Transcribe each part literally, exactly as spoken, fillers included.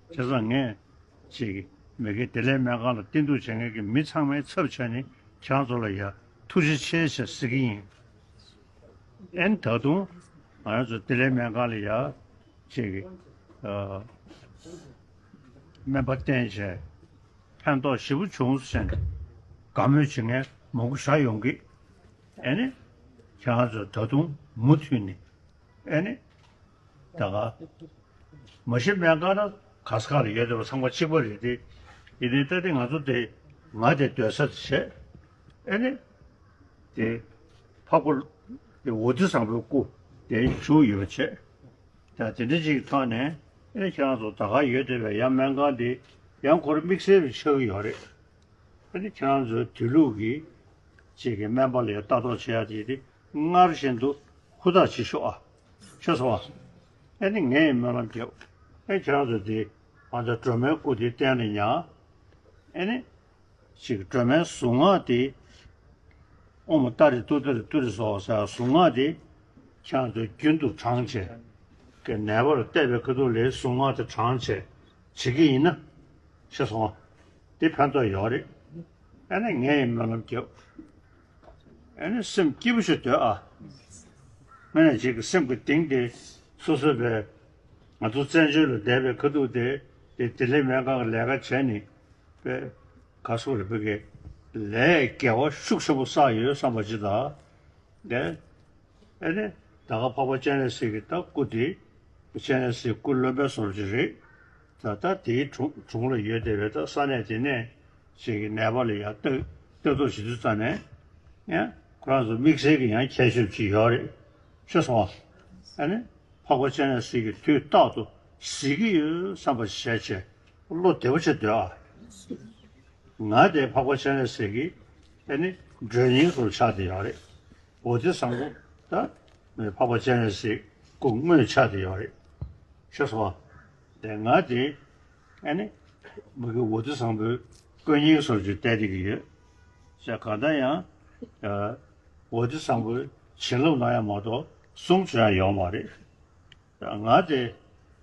བྱས་ཙང་ངས་ཅིག་མི་དགེ་བདེ་ལེགས་སྨན་ཁང་ལ་བསྟེན་གཏུགས་བྱེད་མཁན་གྱི་མི་ཚང་མའི་ཚབ་བྱས་ནས་ཁྱེད་རང་ཚོ་ལ་ཡ་ཐུགས་རྗེ་ཆེ་ཞེས་ཟེར་གྱི་ཡིན། ཨེ་ནི་ད་དུང་ང་རང་ཚོ་བདེ་ལེགས་སྨན་ཁང་ལ་ཡ་ཅིག་ཨ་སྨན་པ་བསྟེན་བྱས་ཕན་ཐོགས་ཞེ་པོ་བྱུང་ཟེར་ནས་དགའ་མོས་བྱེད་མཁན་མང་པོ་ཞིག་ཡོང་གི། ཨེ་ནི་ཁྱེད་རང་ཚོ་ད་དུང་མུ་མཐུད་ནས་ཨེ་ནི་ད་ག་མ་གཞི་སྨན་ཁང་ན་ག་ས་ག་ལ་ཡོད་བསྡད་པ་ཚང་མ་གཅིག་པ་རེད་དེ། ཡིན་ནའི་ད་དེ་ང་ཚོ་དེ་ང་དེ་སྡོད་ས་དེ་བྱས་ཨེ་ནི་དེ་འཕགས་པ་དེ་ཝ་ཏི་བཟང་པོའི་སྐུ་དེ་བཞུགས་ཡོད་པ་བྱས། ད་དེ་འདྲ་ཅིག་ཐོག་ནས་ཨེ་ནི་ཁྱེད་རང་ཚོ་ད་ག་ཡོད་བསྡད་པའི་ཡང་སྨན་ཁང་དེ་ཡང་ཁོ་རང་དམིགས་བསལ་རུ་ཆགས་ཀྱི་ཡོད་རེད། ཨ་ནི་ཁྱེད་རང་ཚོའི་དུས་ལུགས་ཀྱི་ཅིག་གི་སྨན་པ་ལ་ལྟ་རྟོག་བྱེད་ཡ་དེ་དེ་སྔར་བཞིན་དུ་ཧུར་ཐག་བྱེད་ཤོག་ཨ། ཤེས་སོང་ཨ། ཨ་ནི་ངས་སྨོན་ལམ་རྒྱབ། ཨ་ཁྱེད་རང་ཚོ་དེ་ང་ཚོ་སྒྲོལ་མའི་སྐུ་དེ་གཏན་ལ་ཉར། ཨ་ནི་ཅིག་སྒྲོལ་མའི་གཟུངས་སྔགས་དེ་ཨོཾ་ཏཱ་རེ་ཏུཏྟཱ་རེ་ཏུ་རེ་སྭཱ་ཧཱ་ཟེར་གཟུངས་སྔགས་དེ་ཁྱེད་རང་ཚོས་རྒྱུན་དུ་བགྲངས་བྱས། ཀྱི་ནད་པར་བལྟས་པའི་ཁ་ཐུག་ལས་གཟུངས་སྔགས་དེ་བགྲངས་བྱས་བྱེད་ཀྱི་ཡིན་ན། ཤེས་སོང་ཨ། དེ་ཕན་ཐོགས་ཡོད་རེད། ཨ་ནི་ངས་ཡི་སྨོན་ལམ་རྒྱབ། ཨ་ནི་སེམས་སྐྱིད་པོ་ཞིག་སྡོད་ཨ། དངོས་གནས་ཅིག་གི་སེམས་ཀྱི་གཏིང་དེ་སོ་སོ་བས་ང་ཚོ་བཙན་བྱོལ་ལ་བསྡད་པའི་ཁ་ཐུག་དེ་དེ་བདེ་ལེགས་སྨན་ཁང་གི་ལས་ཀ་བྱས་ནས་པའི་ག་སོགས་རེད་པའི་གི་ལས་དགེ་བ་ཤུགས་ཆེན་པོ་བསགས་ཡོད་བསམ་པ་ཅིག་དང་། དེ། ཨེ་ནི། ད་ག་འཕགས་པ་སྤྱན་རས་གཟིགས་ཀྱི་ད་སྐུ་དེ། སྤྱན་རས་གཟིགས་སྐུ་རློན་པའི་བཟོ་འདྲ་ཅིག་རེད། ད་ལྟ་དེའི་དྲུང་དྲུང་ལ་ཡོད་བསྡད་པའི་ད་ས་གནས་དེ་ནས་ཅིག་གི་ནད་པ་ལ་ཡ་ལྟ་ལྟ་རྟོག་བྱེད་དུས་ཙམ་ནས། ཡང་ཁོ་རང་ཚོ་དམིགས་བསལ་གྱི་ཡང་ཁྱད་ཆོས་ཅིག་ཡོད་རེད། ཤེས་སོང་ཨ། ཨེ་ནི། འཕགས་པ་སྤྱན་རས་གཟིགས་ཀྱིས་དུས་རྟག་ཏུ་གཟིགས་ཀྱི་ཡོད་བསམ་པ་བྱས་བྱས་བློ་བདེ་པོ་བྱས་སྡོད་ཨ། ང་དེ་འཕགས་པ་སྤྱན་རས་གཟིགས་ཀྱི་ཨེ་ནི་མགྲོན་གཉེར་སོགས་ཆགས་བསྡད་ཡོད་རེད། འོ་དེ་བཟང་པོ་ད་མི་འཕགས་པ་སྤྱན་རས་གཟིགས་སྐུ་དངོས་ཆགས་བསྡད་ཡོད་རེད། ཤེས་སོང་ཨ། དེ་ང་དེ་ཨེ་ནི་མི་གི་འོ་དེ་བཟང་པོའི་དཀོན་གཉེར་སོགས་ཀྱི་བལྟས་བསྡད་ཀྱི་ཡོད། ཟེར་གང་ལྟར་ཡང་འོ་དེ་བཟང་པོའི་བྱིན་རླབས་གནང་ཡ་མ་གཏོགས་གསུང་བྱོན་ཡ་ཡོད་མ་རེད། ང་དེ་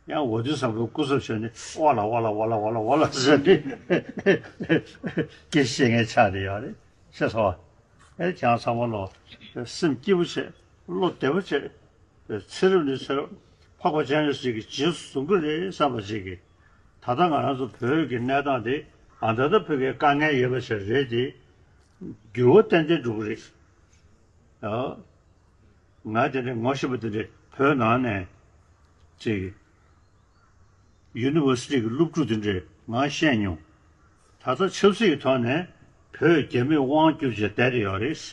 ཡང་འོ་དེ་བཟང་པོའི་སྐུ་ཚབ་བྱས་ནས་ཝ་ལ་ཝ་ལ་ཝ་ལ་ཝ་ལ་ཝ་ལ་ཟེར་ནས་སྐད་ཆ་བཤད་མཁན་ཆགས་བསྡད་ཡོད་རེད། ཤེས་སོང་ཨ། ཨེ་ཁྱེད་རང་ཚང་མ་ལོ་སེམས་སྐྱིད་པོ་བྱེད། བློ་བདེ་པོ་བྱེད། ཚེ་རབས་ནས་ཚེ་རབས་འཕགས་པ་སྤྱན་རས་གཟིགས་ཀྱིས་རྗེས་སུ་བཟུང་གི་རེད་བསམ་པ་ཞིག་གིས། ད་ལྟ་ང་རང་ཚོ་བོད་ཀྱི་གནས་སྟངས་དེ་ཨ་ད་ལྟ་བོད་ཀྱི་དཀའ་ངལ་ཡོད་པ་ཞིག་རེད་དེ། འགྱུར་བ་ཏན་ཏན་འགྲོ་གི་རེད། ཨ། ང་དེ་འདྲའི་ངོ་ཤེས་པ་དེ་འདྲའི་བོད་ནང་ནས་ཅིག་ཡུ་ནི་ཝར་སི་ཊི་གི་སློབ་ཕྲུག་དེ་འདྲས་ང་ཤེས་མྱོང་། ད་ལྟ་ཆབ་སྲིད་ཀྱི་ཐོག་ནས་བོད་རྒྱ་མིས་དབང་བསྒྱུར་བྱས་བསྡད་དེ་ཡོད་རེད།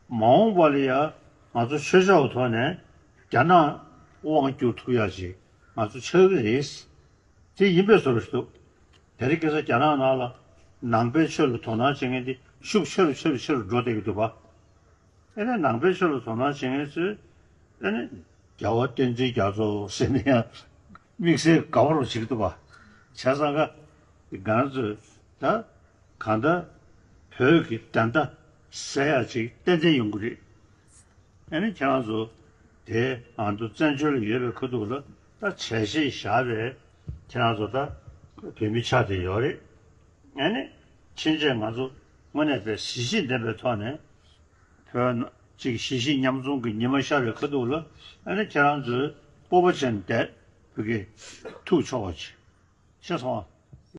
མ་འོངས་པ་ལ་ཡང་ང་ཚོ་ཆོས་ཕྱོགས་ཀྱི་ཐོག་ནས་རྒྱ་ནག་དབང་བསྒྱུར་ཐུབ་ཡག་ཅིག་ང་ཚོ་ཆགས་ཀྱི་རེད། དེ་ཡིན་པའི་བཟོ་འདྲ་ཞིག་འདུག་དེ་རིང་ཁ་སང་རྒྱ་ནག་ནང་ལ་ནང་པའི་ཆོས་ལ་དོ་སྣང་བྱེད་མཁན་དེ་ཤུགས་ཆེ་རུ་ཆེ་རུ་ཆེ་རུ་འགྲོ་བསྡད་ཀྱི་འདུག་པ། ཨེ་ནས་ནང་པའི་ཆོས་ལ་དོ་སྣང་བྱེད་མཁན་ཚོས་ཨེ་ནས་རྒྱལ་བ་བསྟན་འཛིན་རྒྱ་མཚོ་ཟེར་ནས་ཡང་དམིགས་བསལ་དགའ་པོ་རུ་བྱེད་ཀྱི་འདུག་པ། བྱས་ཙང་ཀ་ང་ཚོས་ད་གང་ལྟར་བོད་ཀྱི་བདེན་མཐའ་གསལ་ཡག་ཅིག་ཏན་ཏན་ཡོང་གི་རེད། ཨེ་ནས་ཁྱེད་རང་ཚོ་དེ་ང་ཚོ་བཙན་བྱོལ་ལ་ཡོད་པའི་ཁ་ཐུག་ལ་ད་བྱས་རྗེས་བཞག་པའི་ཁྱེད་རང་ཚོ་ད་བོད་མི་ཆགས་བསྡད་ཡོད་རེད། ཨེ་ནས་ཕྱིན་ཆད་ང་ཚོ་དངོས་གནས་པའི་གཟི་བརྗིད་ལྡན་པའི་ཐོག་ནས། བོད་ནང་གཅིག་གཞིས་བྱེས་མཉམ་འཛོམས་ཀྱི་ཉི་མ་ཤར་བའི་ཁ་ཐུག་ལ་ཨ་ནི་ཁྱེད་རང་ཚོས་སྤོབས་པ་ཅན་བསྡད་བོད་ཀྱི་ཐུགས་ཆོག་པ་ཅིག་ཤེས་སོང་